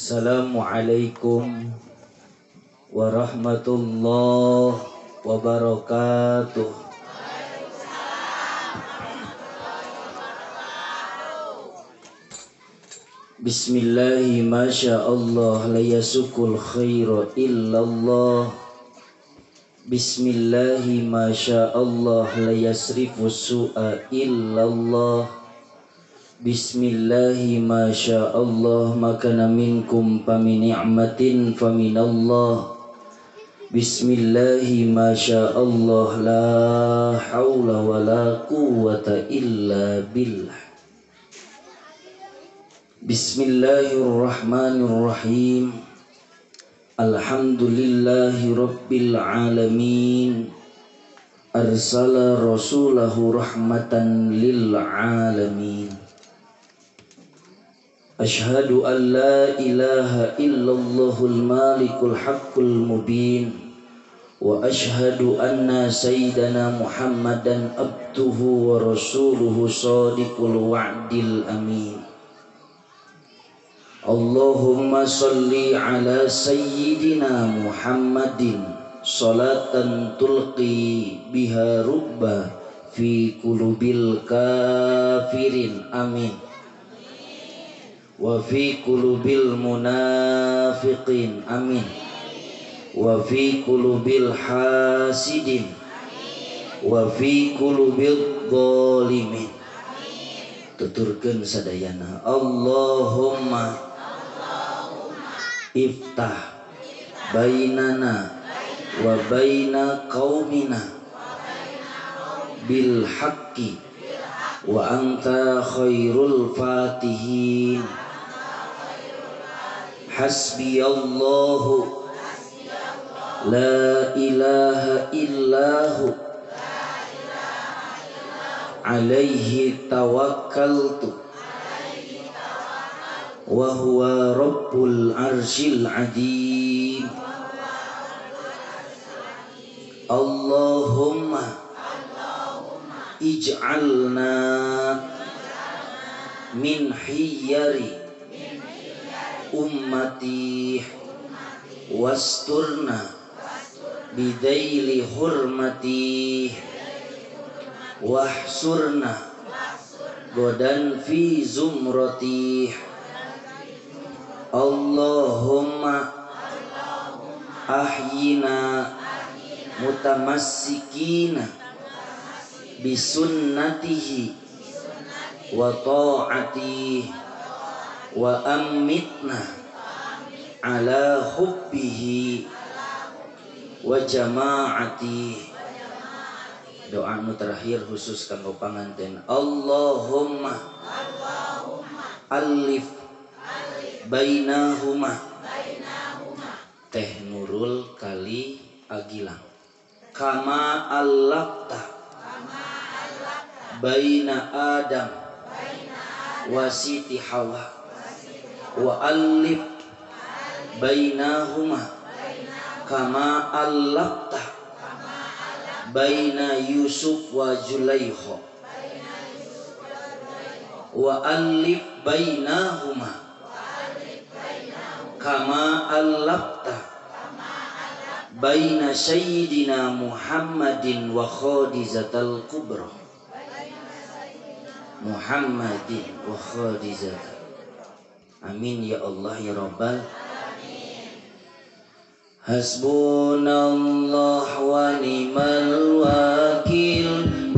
Assalamualaikum warahmatullahi wabarakatuh. Bismillahi masyaallah la yasukul khaira illallah. Bismillahi masyaallah la yasrifu su'a illallah. Bismillahi masyaallah makana minkum famini'matin faminallah. Bismillahi masyaallah la haula wa la quwwata illa billah. Bismillahirrahmanirrahim. Alhamdulillahi rabbil alamin. Arsala rasulahu rahmatan lil alamin. Ashhadu an la ilaha illallahul malikul haqqul mubin. Wa ashhadu anna sayyidana Muhammadan abduhu wa rasuluhu sadiqul wa'dil amin. Allahumma salli ala sayyidina Muhammadin salatan tulqi biha rubba fi qulubil kafirin amin. Wa fi qulubil munafiqin amin. Wa fi qulubil hasidin wa fi qulubil zalimin. Tuturkeun sadayana Allahumma iftah bainana wa baina qaumina bil haqqi wa anta khairul fatihin. Hasbiyallahu la ilaha illahu alaihi tawakkaltu wa huwa rabbul arsyil azim. Allahumma ij'alna min hiyari ummati wasturna bidaili hurmati wahsurna godan fi zumrati. Allahumma ahyina mutamassikina bisunnatihi wa ta'atihi wa ammitna ala hubbihi wa jama'atihi. Doa nu terakhir khusus kanggo panganten. Allahumma alif bainahuma Teh Nurul kali Agilang kama allafta baina Adam wa Siti Hawa wa alif bainahuma kama allafta baina Yusuf wa Zulaikha wa alif bainahuma kama allafta baina sayyidina Muhammadin wa Khadijatal Kubra Muhammadin wa Khadijah. Amin ya Allah ya Rabbal. Hasbunallah wa ni'mal wakil,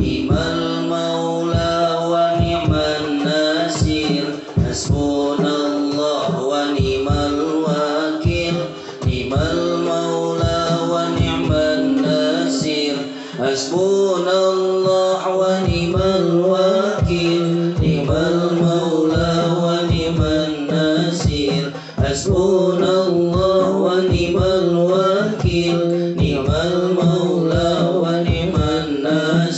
ni'mal maula wa ni'man nasir. Hasbunallah wa ni'mal wakil, ni'mal maula wa ni'man nasir. Hasbunallah wa ni'mal wakil, ni'mal maula wa ni'man nasir. Hasbunallah wa ni'mal wakil, ni'mal maula wa ni'man nasir.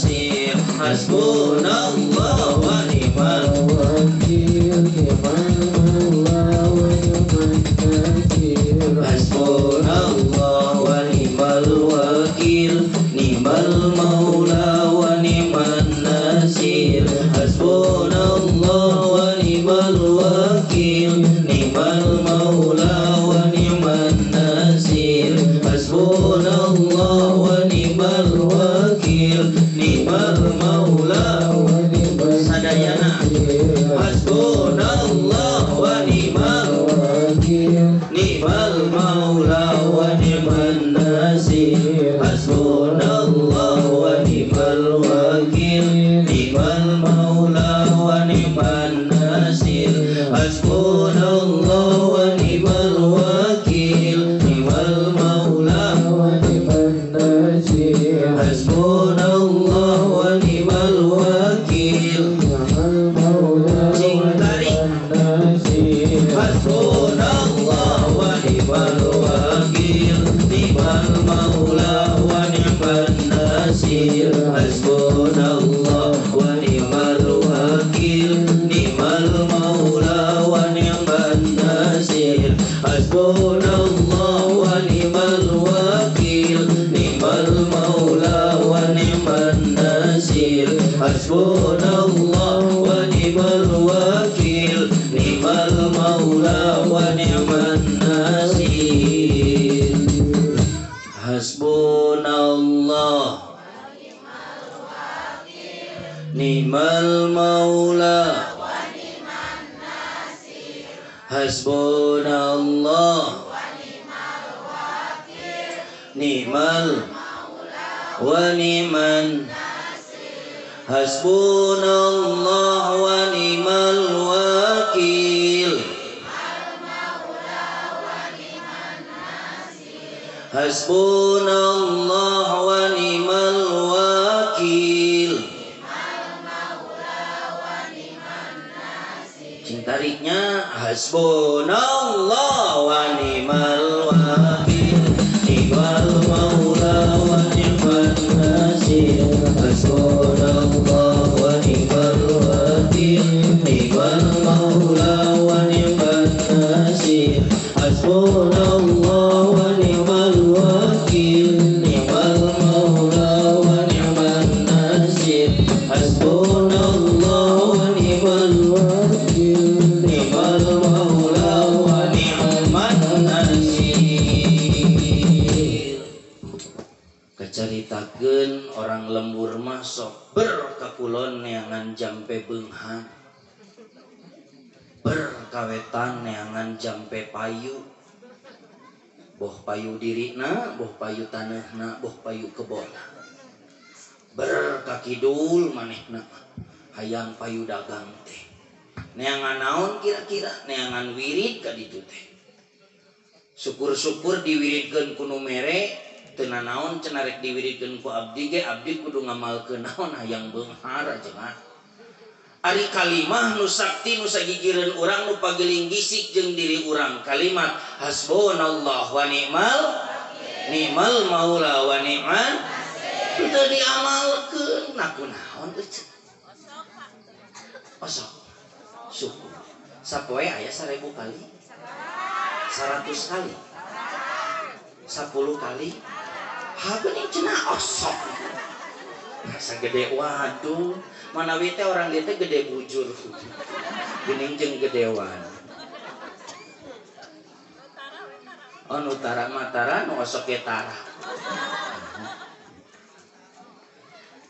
ni'mal maula sadayana hasbunallah wa ni'mal wakil ni'mal maula wa ni'man nasir hasbunallah wa ni'mal wakil ni'mal maula wa ni'man nasir hasbunallah wa ni'mal wakil ni'mal maula wa ni'man nasir hasbunallah wa ni'mal wakil ni'mal maula wa ni'man nasir hasbunallah wa ni'mal wakil ni'mal maula wa ni'man nasir hasbunallah wa ni'mal wakil ni'mal maula wa ni'man nasir hasbunallah wa ni'mal wakil ni'mal maula wa ni'man nasir hasbunallah wa ni'mal wakil ni'mal maula wa ni'man nasir hasbunallah ni'mal maula wa ni'man nasir hasbunallah wa ni'mal wakil ni'mal maula wa ni'man nasir hasbunallah wa ni'mal wakil ni'mal maula wa ni'man nasir hasbunallah wa ni'mal wakil. Tariknya hasbunallah wa ni'mal wakil ni'mal maula wa ni'man nasir hasbunallah wa ni'mal wakil ni'mal maula wa ni'man nasir hasbunallah wa ni'mal wakil ni'mal maula wa ni'man nasir hasbunallah wa ni'mal wakil ni'mal maula wa ni'man nasir. Kacaritakeun orang lembur mah sok berkakulon neangan jampe beunghar, berkawetan neangan jampe payu, boh payu dirina, boh payu taneuhna, boh payu kebona. Berkakidul manehna hayang payu dagang teh. Neangan naon kira-kira neangan wirid ka ditu teh. Syukur-syukur diwiridkeun ku nu mere teu nanaon cenah rek diwiridkeun ku abdi ge abdi kudu ngamalkeun naon hayang beunghar cenah. Ari kalimah nu sakti nu sagigireun urang nu pageling gisik jeung diri urang kalimat hasbunallah wa ni'mal ni'mal maula wa ni'man teu diamalkeun nah kunaon eueuh. Osok syukur sapoe aya 1000 kali 100 kali 10 kali ha geuning cenah osok rasa gede waduh manawi teh orang dieu teh gede bujur geuning jeung gedewan oh nu tara mah tara nu osok ge tara.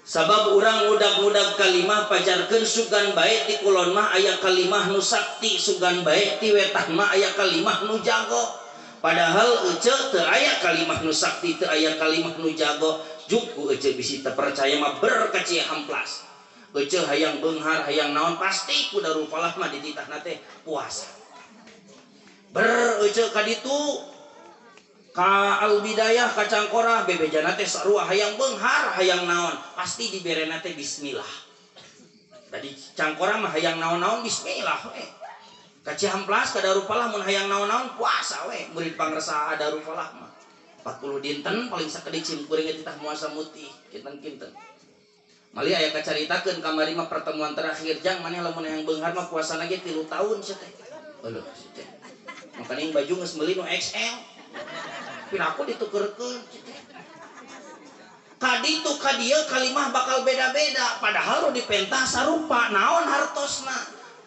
Sabab urang ngudag-ngudag kalimah pajarkeun sugan bae ti kulon mah aya kalimah nu sakti, sugan bae ti wetan mah aya kalimah nu jago. Padahal ece teu aya kalimah nu sakti, teu aya kalimah nu jago. Juk ku ece bisi teu percaya mah berkaci hamplas. Ece hayang beunghar, hayang naon pasti ku Darul Falah mah dititahna teh puasa. Ber ece ka ditu ka Al Bidayah ka Cangkorah bebejana teh sarua hayang beunghar hayang naon pasti diberena teh bismillah. Tadi Cangkorah mah hayang naon-naon bismillah we. Ka Cihamplas ka Darul Falah mun hayang naon-naon puasa we murid pangresa Darul Falah mah. 40 dinten paling sakedik sim kuring teh tah muasa mutih kinten-kinten. Mali aya kacaritakeun kamari mah pertemuan terakhir jang maneh lamun hayang beunghar mah puasana ge 3 tahun sia teh. Eueuh sia teh. Makaning baju geus meuli nu XL. Piraku ditukerkeun kaditu kadieu kalimah bakal beda-beda padahal nu dipentah sarupa naon hartosna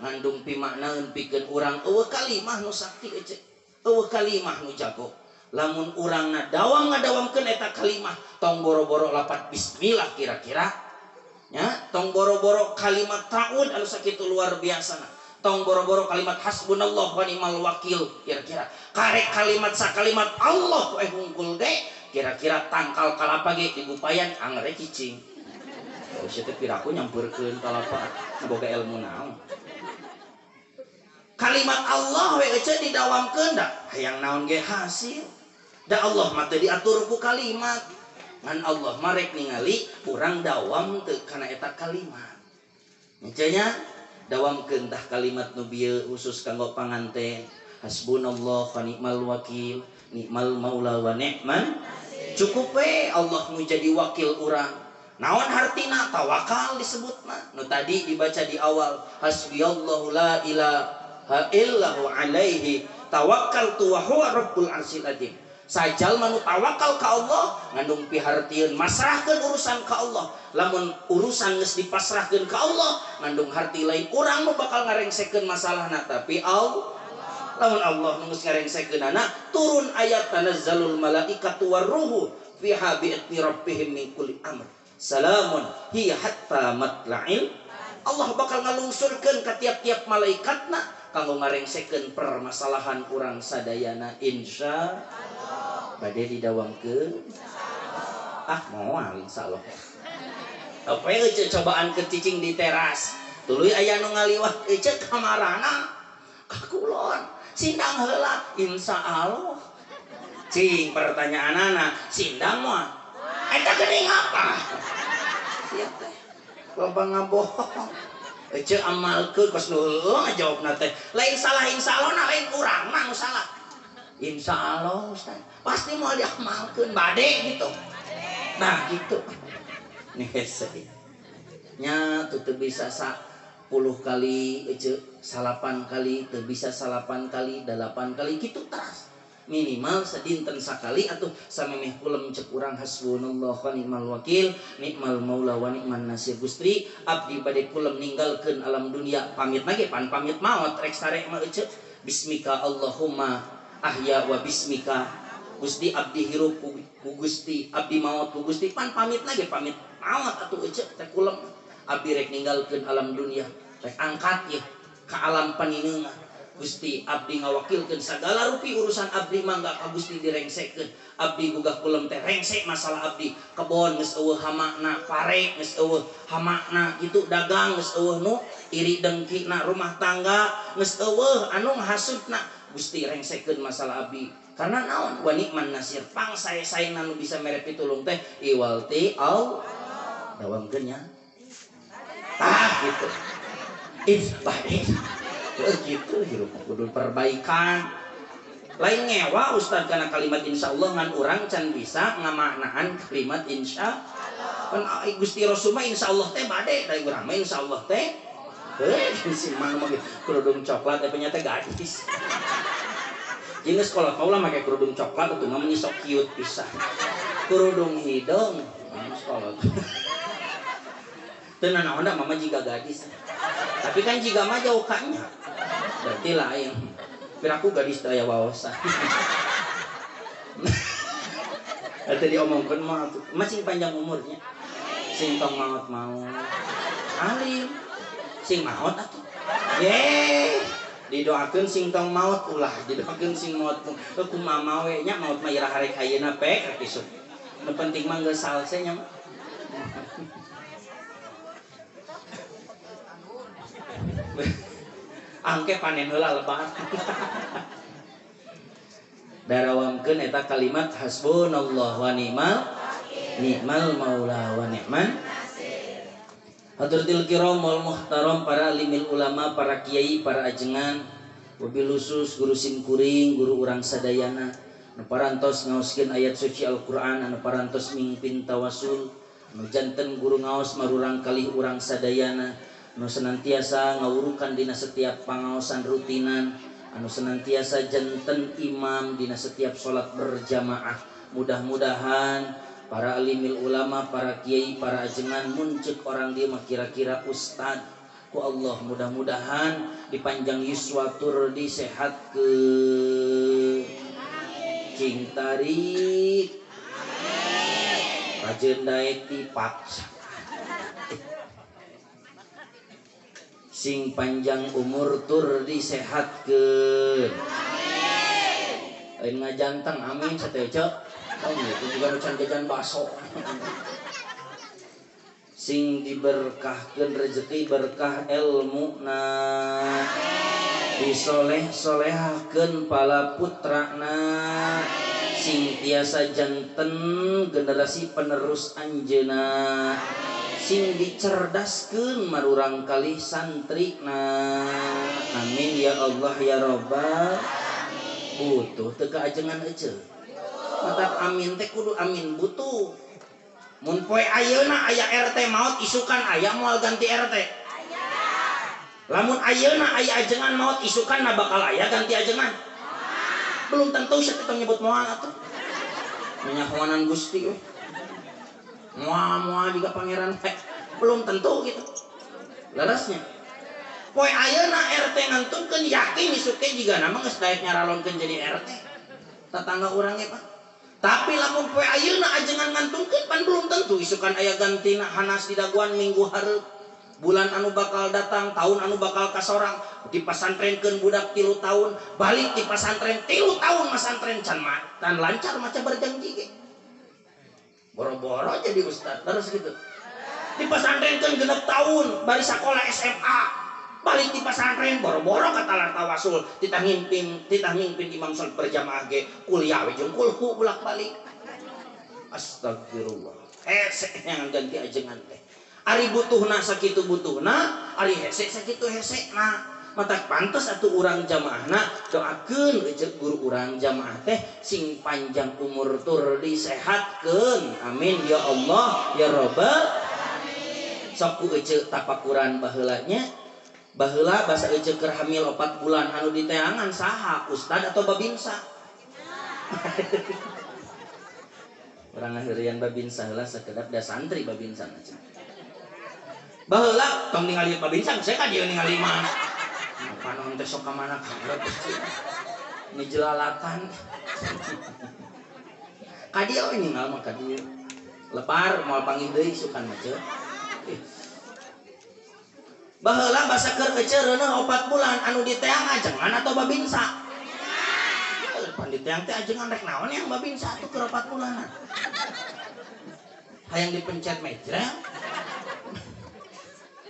ngandung pimaknaeun pikeun urang eueuh kalimah nu sakti ece eueuh kalimah nu jago lamun urangna dawam ngadawamkeun eta kalimah tong boro-boro lapat bismillah kira-kira Ya, tong boro-boro kalimat ta'ud anu sakitu luar biasa. Tong boro-boro kalimat hasbunallah wa ni'mal wakil kira-kira. Karek kalimat sakalimat Allah we hungkul ge kira-kira tangkal kalapa ge digupayan angere cicing. Oh sia teh piraku nyampeurkeun kalapa boga ilmu naon. Kalimat Allah we ece didawamkeun da hayang naon ge hasil. Da Allah mah teu diatur ku kalimat. Ngan Allah marek ningali urang dawam teu kana eta kalimat. Nya dawamkeun tah kalimat nu bieu khusus kanggo panganten. Hasbunallah wa ni'mal wakil, ni'mal maula wa ni'man. Cukup we Allah nu jadi wakil urang. Naon hartina tawakal disebutna. Nu tadi dibaca di awal hasbiyallahu la ilaha illahu alaihi tawakkaltu wa huwa rabbul arsyil azim. Sajalma nu tawakal ka Allah ngandung pihartieun masrahkeun urusan ka Allah. Lamun urusan geus dipasrahkeun ka Allah ngandung harti lain urang nu bakal ngarengsekeun masalahna tapi Allah. Lamun Allah nu geus ngarengsekeunana turun ayat tanazzalul malaikatu warruhu fiha bi'idni rabbihim min kulli amr. Salamun hiya hatta matla'il. Allah bakal ngalungsurkeun ka tiap-tiap malaikatna kanggo ngarengsekeun permasalahan urang sadayana insya Allah. Bade didawamkeun ah moal insyaallah. Apa eueuh cobaan keur cicing di teras tuluy aya nu ngaliwat eueuh kamarana ka kulon sindang heula insyaallah. Cing pertanyaanana sindang moal eta geuning apa sia teh loba ngabohong. Ece amalkeun kos nu heueuh ngajawabna teh lain salah insyaallah na lain urang mah nu salah. Insyaallah Ustaz pasti mau diamalkeun bade gitu. Nah gitu. Nih hese. Nya tuh teu bisa 10 kali ece 8 kali teu bisa 8 kali 8 kali gitu terus. Minimal sedinten sakali atuh samemeh kulem cek urang hasbunallah wa ni'mal wakil ni'mal maula wa ni'man nasir. Gusti abdi bade kulem ninggalkeun alam dunia pamit lagi pan pamit maot rek sare mah ece bismika Allahumma ahya wa bismika Gusti abdi hirup ku Gusti abdi maot ku Gusti pan pamit lagi pamit maot atuh ece teh kulem abdi rek ninggalkeun alam dunia rek angkat ye ka alam panineungan. Gusti abdi ngawakilkeun sagala rupi urusan abdi mangga ka Gusti direngsekeun. Abdi gugah kulem teh rengsek masalah abdi. Kebon geus eueuh hamakna, pare geus eueuh hamakna, kitu dagang geus eueuh nu iri dengkina, rumah tangga geus eueuh anu ngahasutna. Gusti rengsekeun masalah abdi. Karena naon? Wa nikman nasir pang sae-saena nu bisa mere pitulung teh iwal ti au dawamkeun nya. Tah kitu. Ih, bae. Gitu hirup kudu perbaikan lain ngewa ustad karena kalimat insyaallah ngan urang can bisa ngamaknaan kalimat insya kan Gusti Rasul mah insyaallah teh bade da urang mah insyaallah teh si mang mah kerudung coklat teh nya teh gadis jeung geus kolot mah ulah make kerudung coklat atuh mah sok cute pisan kerudung hideung kolot teu nanaon da mama jiga gadis tapi kan jiga mah jauh kanya berarti lain piraku gadis daya wawasan atau diomongkan mah masih panjang umurnya sing tong maot mau alim sing maot atuh ye didoakeun sing tong maot ulah didoakeun sing maot kumaha we nya maot mah ira harek ayeuna pek rek isuk nu penting mah geus salse nya mah. Angke panen heula lebat. Darawamkeun eta kalimat hasbunallah wa ni'mal ni'mal maula wa ni'man nasir. Hadratil kiram wal muhtaram, para limil ulama, para kiai, para ajengan, wabil khusus guru simkuring, guru urang sadayana, anu parantos ngaoskeun ayat suci Al-Qur'an, anu parantos mingpin tawasul, anu janten guru ngaos marurang kalih urang sadayana, anu senantiasa ngawurukan dina setiap pangaosan rutinan, anu senantiasa janten imam dina setiap salat berjamaah. Mudah-mudahan para alimil ulama, para kiai, para ajengan muncul orang dia mah kira-kira ustad ku Allah, mudah-mudahan dipanjang yuswa tur disehat ke cing tarik rajin daek dipaksa. Sing panjang umur tur disehatkeun. Amin. Lain ngajanteng amin sateu ceu. Oh gitu juga nu can jajan baso. Sing diberkahkeun rezeki berkah ilmuna. Disoleh-solehahkeun pala putrana. Sing tiasa janten generasi penerus anjeuna. Sing dicerdaskeun marurang kalih santrina. Amin ya Allah ya Rabbal. Butuh teu kaajengan eceu. Matak amin teh kudu amin butuh. Mun poe ayeuna aya RT maot isukan aya moal ganti RT. Lamun ayeuna aya ajengan maot isukan na bakal aya ganti ajengan. Belum tentu sia teh nyebut moal atuh. Menyahoanan Gusti we. Moal-moal juga pangeran belum tentu gitu. Larasnya. Poe ayeuna RT ngantunkeun yakin isuke jiga nama geus daek nyaralonkeun jadi RT. Tetangga urang ge Pak. Tapi lamun poe ayeuna ajengan ngantunkeun pan belum tentu isukan aya gantina hanas di daguan minggu hareup. Bulan anu bakal datang, tahun anu bakal kasorang, dipasantrenkeun budak 3 tahun, balik di pasantren 3 tahun masantren can tan lancar maca berjanji ge. Boro-boro jadi ustad terus gitu. Dipasantrenkeun 6 tahun, bari sakola SMA, balik di pasantren boro-boro katalar tawasul, titah ngimpin imam salat berjamaah ge, kuliah we jeung kulhu bolak-balik. Astagfirullah. Hese yang ganti ajengan teh. Ari butuhna sakitu butuhna, ari hese sakitu hesena. Mata pantes atuh urang jamaahna doakeun eceuk guru urang jamaah teh sing panjang umur tur disehatkeun. Amin ya Allah ya Rabbal alamin. Sok ku eceuk tapakuran baheula nya. Baheula basa eceuk keur hamil 4 bulan anu diteangan saha, ustad atau babinsa? Urang ngaheureuyan babinsa heula sakedap da santri babinsa aja. Baheula tong ningali babinsa saya ka dieu ningali mah. Panon teh sok ka mana karep ngejelalatan. Ka dieu ninggal mah ka dieu. Lebar moal panggih deui sukan mah ceu. Baheula basa keur eceu reuneuh 4 bulan anu diteang ajengan atau babinsa? Pan diteang teh ajengan rek naon yang babinsa atuh keur 4 bulanan. Hayang dipencet meja.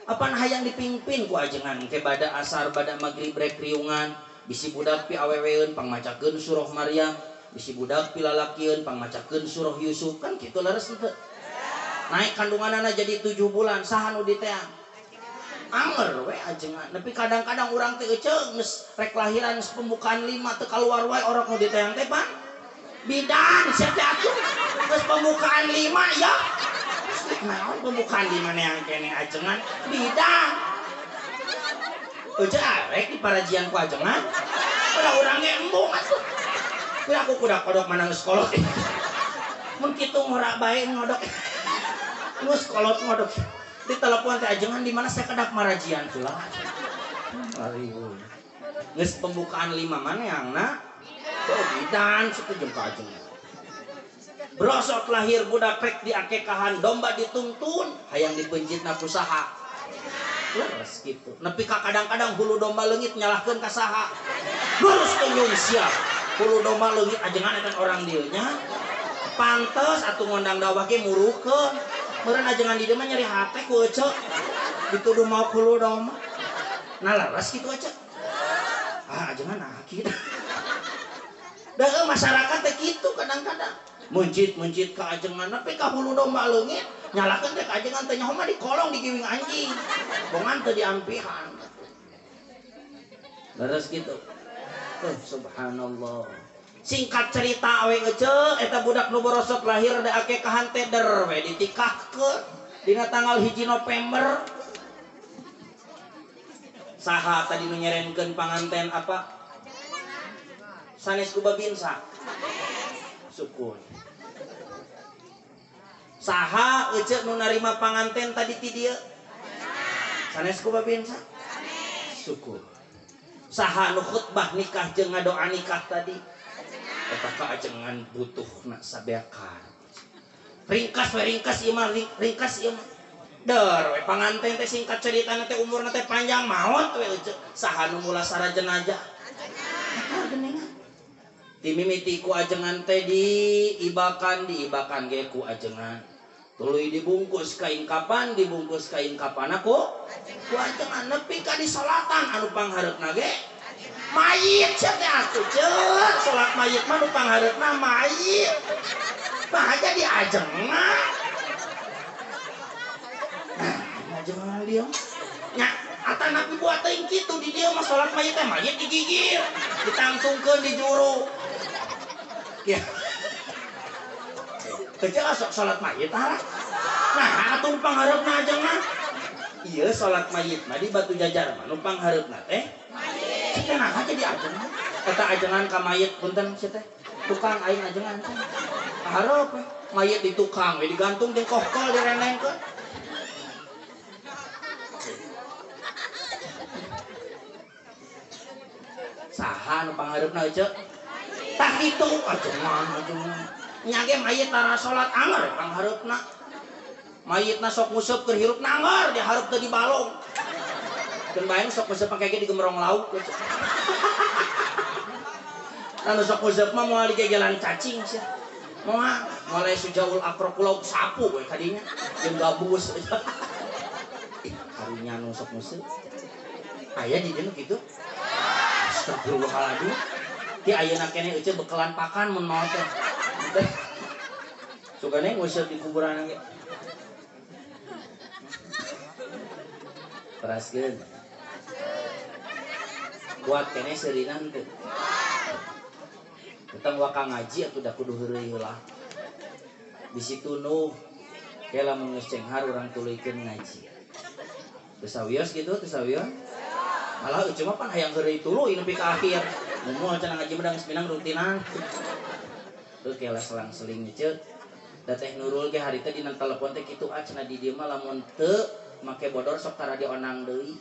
Apan hayang dipimpin ku ajengan ke bada asar bada magrib rek riungan bisi budak pi aweweun pangmacakeun surah Maryam bisi budak pi lalakieun pangmacakeun surah Yusuf kan kitu leres teu naik kandunganana jadi 7 bulan saha nu diteang anger we ajengan nepi kadang-kadang urang teh eceu geus rek lahiran geus pembukaan 5 teu kaluar wae orok nu diteang teh pan bidan sia teh atuh geus pembukaan 5 ya. Naon pembukaan di mana yang kene ajengan bidan ece arek di parajian ku ajengan udah urangnya embung atuh kuda aku kuda kodok mana geus kolot mun kitu ngora bae ngodok geus kolot ngodok di telepon teh ajengan di mana saya kedak marajian pula lariu geus pembukaan 5 mana yang na oh bidan situ jeung ka ajengan. Brosot lahir budak rek diakekahan domba dituntun hayang dipencitna ku saha leres kitu nepi ka kadang-kadang hulu domba leungit nyalahkeun ka saha lurus tunjung sia hulu domba leungit ajengan eta orang dieu nya pantes atuh ngondang dawah ge muruhkeun meureun ajengan di dieu mah nyeri hate ku eceu dituduh mau hulu domba nah leres kitu eceu ah ajengan aki da masyarakat teh kitu kadang-kadang mencit-mencit ke ajengan tapi ka hulu domba leungit nyalakeun teh ka ajengan teh nyaho mah dikolong digiwing anjing bongan teu diampihan leres kitu. Subhanallah. Singkat cerita we eceu eta budak nu borosot lahir da akekahan teh der we ditikahkeun dina tanggal 1 November. Saha tadi nu nyerenkeun panganten apa sanes ku babinsa sukun. Saha eceu nu narima panganten tadi ti dieu sanes ku babinsa syukur. Saha nu khutbah nikah jeung ngadoa nikah tadi eta ka ajengan butuhna sabeakar. Ringkas we ringkas ieu mah ringkas ieu mah. Der we panganten teh singkat ceritana teh umurna teh panjang maot we euceu. Saha nu mulasara jenazah? Ajengan. Geningan. Ti mimiti ku ajengan teh diibakan, diibakan ge ku ajengan. Tuluy dibungkus kain kapan, dibungkus kain kapan ku ajengan nepi ka disolatan anu panghareupna ge mayit sia teh atuh ceu. Salat mayit mah nu panghareupna mayit. Mah jadi ajengan. Nah, ajengan dia. Nya atanapi buat teuing kitu di dieu mah salat mayit teh mayit digigir, ditangtungkeun di juru. Ya. Kecil sok salat mayit tah. Nah, atuh panghareupna ajengan. Ieu salat mayit mah di Batu Jajar mah nu panghareupna teh mayit. Teh nah jadi ajengan. Kata ajengan ka mayit punten sia teh. Tukang aing ajengan teh. Hareup we mayit di tukang we digantung jeung kohkol direnengkeun. Saha nu panghareupna euceu? Tah kitu ajengan ajengan. Nya ge mayit tara salat anger panghareupna. Mayitna sok nguseup keur hirup nangor dihareup teu dibalong. Keun bae sok nguseup pake ge digemerong lauk. Anu sok nguseup mah moal digegelan cacing sia. Moal mulai sujaul akrok lauk sapu we kadinya jeung gabus. Ih, karunya nu sok nguseup. Aya di dieu nu kitu. Astagfirullahaladzim. Ti ayeuna keneh euceu bekelan pakan mun maot teh. Sugane nguseup di kuburan ge. Teraskeun. Kuat keneh seurina henteu. Ketang waka ngaji atuh da kudu heureuy heula. Bisi tunuh ke lamun geus cenghar urang tuluykeun ngaji. Teu sawios kitu, teu sawios. Malah euceu mah pan hayang heureuy tuluy nepi ka akhir. Mun cenah ngaji mah geus minang rutinan. Teu kela selang-seling ceu. Da Teh Nurul ge harita dina telepon teh kitu ah cenah di dieu mah lamun teu make bodor sok tara dionang deui.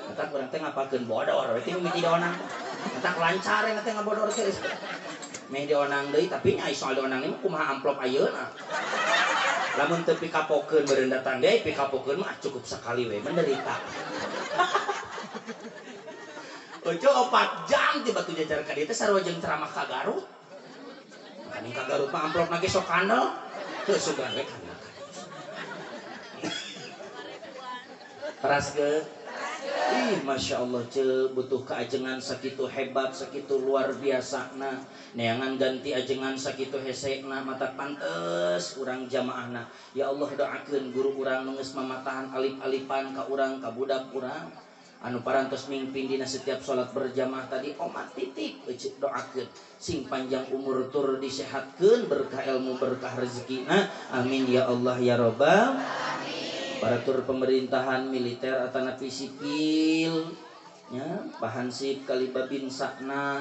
Matak urang teh ngapalkeun bodor we teh mimiti dionang. Matak lancar teh ngabodor teh. Meh dionang deui tapi nya soal dionang mah kumaha amplop ayeuna. Lamun teu pikapokeun beureun datang deui pikapokeun mah cukup sekali we menderita. Ojo 4 jam ti Batu Jajar ka dieu teh sarua jeung ceramah ka Garut. Makaning ka Garut mah amplopna ge sok kandel. Teu sugan we kandel. Teraskeun. Ih, Masya Allah ce, butuh keajengan sakitu hebat, sakitu luar biasa na. Neangan ganti ajengan sakitu hese na, mata pantes urang jamaahna. Ya Allah doakeun guru urang nu geus mamatahan alip-alipan ka urang, ka budak urang. Anu parantos mingpin dina setiap salat berjamaah tadi omat titik euceu doakeun sing panjang umur tur disehatkeun berkah ilmu berkah rezekina. Amin ya Allah ya robbal alamin. Aparatur pemerintahan militer atanapi sipil ya Pak Hansip kali Babin Sakna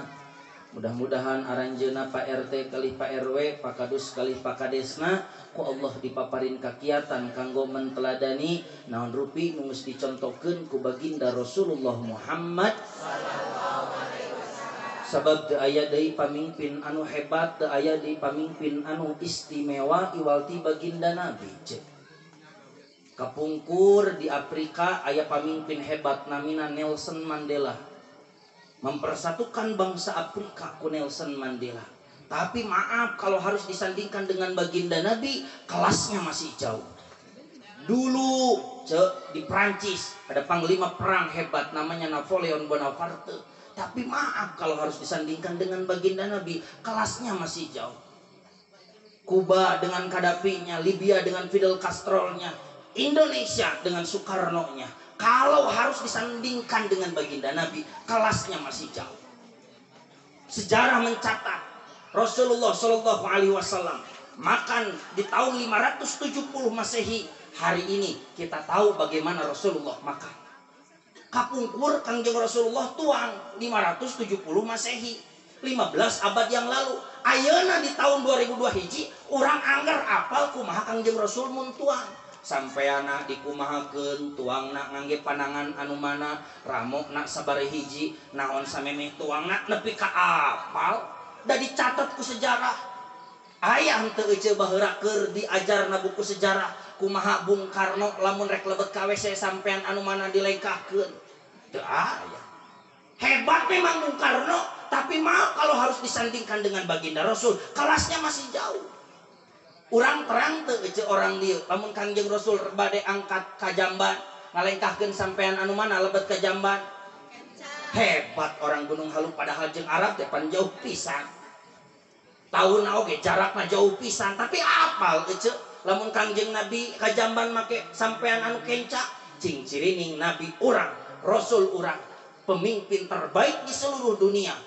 mudah-mudahan aranjeuna Pak RT kali Pak RW Pak Kadus kali Pak Kadesna ku Allah dipaparin kakiatan kanggo menteladani naon rupi nu geus dicontohkeun ku baginda Rasulullah Muhammad sallallahu alaihi wasallam. Sabab teu aya deui pamimpin anu hebat, teu aya deui pamimpin anu istimewa iwal ti baginda Nabi. Kapungkur di Afrika aya pamimpin hebat namina Nelson Mandela. Mempersatukan bangsa Afrika ku Nelson Mandela. Tapi maaf kalau harus disandingkan dengan baginda Nabi, kelasnya masih jauh. Dulu di Prancis ada panglima perang hebat namanya Napoleon Bonaparte. Tapi maaf kalau harus disandingkan dengan baginda Nabi, kelasnya masih jauh. Kuba dengan Kadapinya, Libya dengan Fidel Castro-nya, Indonesia dengan Soekarno-nya. Kalau harus disandingkan dengan baginda Nabi, kelasnya masih jauh. Sejarah mencatat Rasulullah Shallallahu Alaihi Wasallam makan di tahun 570 Masehi. Hari ini kita tahu bagaimana Rasulullah makan. Kapungkur Kangjeng Rasulullah tuang 570 Masehi, 15 abad yang lalu. Ayeuna di tahun 2002 hiji urang angger apal kumaha Kangjeng Rasul mun tuang. Sampeana dikumahakeun tuangna ngangge panangan anu mana, ramokna sabaraha hiji, naon samemeh tuangna nepi ka apal, da dicatat ku sejarah. Aya henteu euceu baheula keur diajarna buku sejarah Kumaha Bung Karno lamun rek lebet ka WC sampean anu mana dilengkahkeun? Teu aya. Hebat memang Bung Karno, tapi maaf kalau harus disandingkan dengan baginda Rasul, kelasnya masih jauh. Urang terang teu ece orang dieu, lamun Kangjeng Rasul bade angkat ka jamban, ngalengkahkeun sampean anu mana lebet ka jamban? Hebat orang Gunung Halu padahal jeung Arab teh pan jauh pisan. Tahun oge jarakna jauh pisan, tapi apal ece lamun Kangjeng Nabi ka jamban make sampean anu kenca, cing cirining Nabi urang, Rasul urang, pemimpin terbaik di seluruh dunia.